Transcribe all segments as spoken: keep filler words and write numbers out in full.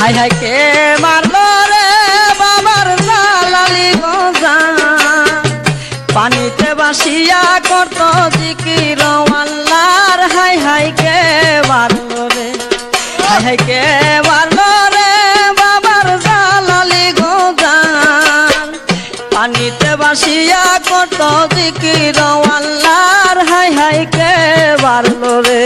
হায় হায় কে মারলো রে বাবার জালালি গজা, পানিতে ভাসিয়া করতো জিকির আল্লাহর। হায় হায় কে মারলো রে, হায় হায় কে মারলো রে বাবার জালালি গজা, পানিতে ভাসিয়া করতো জিকির আল্লাহর। হায় হায় কে মারলো রে।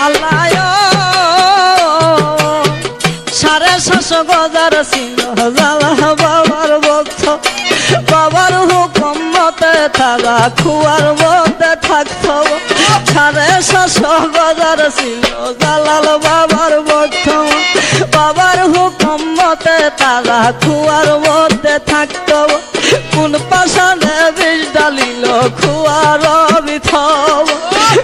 আল্লাহ ও, সাড়ে সাতশো গজার ছিল জালা বাবার ভক্ত। বাবার হুকুম মতে তারা কুয়ার মধ্যে থাকতো। সাড়ে সাতশো গজার ছিল জালাল বাবার ভক্ত। বাবার হুকুম মতে তারা কুয়ার মধ্যে থাকতো। কোন পাষাণে বিষ ঢালিল কুয়ার ভিতর,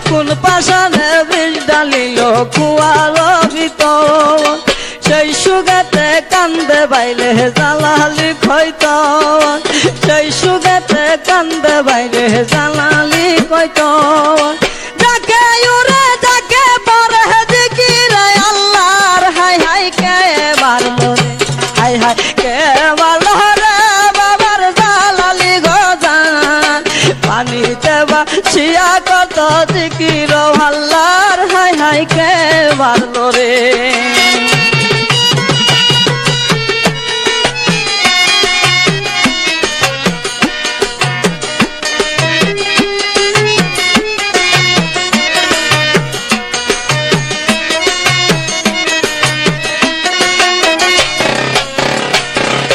কোন পাষাণে বিষ ঢালিল কুয়ার ভিতর। সেই সুখেতে কান্দে বাইলে জালালি কইতো, সেই সুখেতে কান্দে বাইলে জালালি কইতো। যাকে উড়ে যাকে পড়ে জিকিরে আল্লাহর। হায় হায় কে মারলো রে, হায় হায় কে মারলো রে বাবার জালালি গজা, পানিতে ভাসিয়া করতো জিকির আল্লাহর। হায় হায় কে মারলো রে।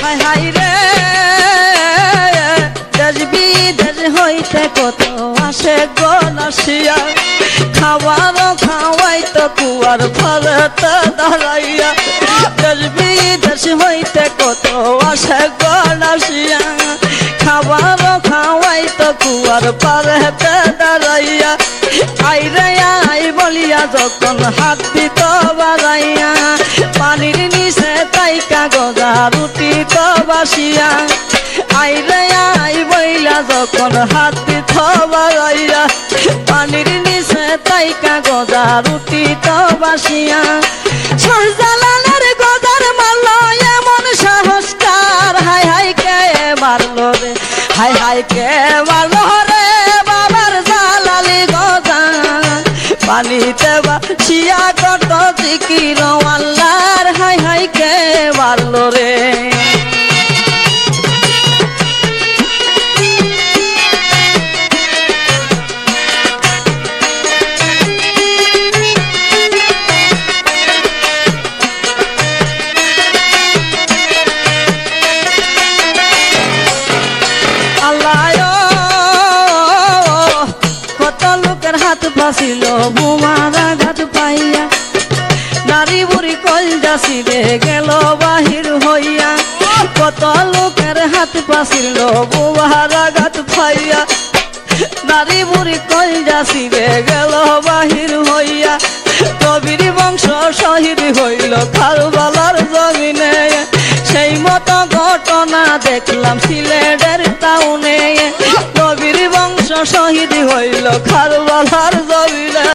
হায় হায় রে, দেশ বিদেশ হইতে কত আশেক গণ আসিয়া, খাবার খাওয়াইতো কুয়ার পারেতে দাঁড়াইয়া। দেশ বিদেশ হইতে কত আশেক গণ আসিয়া, খাবার খাওয়াইতো কুয়ার পারেতে দাঁড়াইয়া। আইরে আই বলিয়া যখন হাত দিত বাড়াইয়া, পানির নিচে তাইকা গজার উঠিত ভাসিয়া। আইরে আই বইলা যখন হাত দিত বাড়াইয়া, পানির নিচে তাইকা গজার উঠিত ভাসিয়া। শাহজালালের গজার মারলো এমন সাহস কার। হায় হায় কে মারলো রে, হায় হায় কে মারলো রে বাবার জালালি গজা, পানিতে ভাসিয়া করতো জিকির আল্লাহর। হায় হায় কে মারলো রে। আল্লাহ ও, কত লোকের হাত বাঁচিল বোমার আঘাত পাইয়া, নারী বুড়ি কলজা ছিঁড়ে গেল বাহির হইয়া। কত লোকের হাত বাঁচিল বোমার আঘাত পাইয়া, নারী বুড়ি কলজা ছিঁড়ে গেল বাহির হইয়া। নবীর বংশ শহীদ হইল কারবালার জমিনে। সেই মতো ঘটনা দেখলাম সিলেটের টাউনে। নবীর বংশ শহীদ হইল কারবালার জমিনে।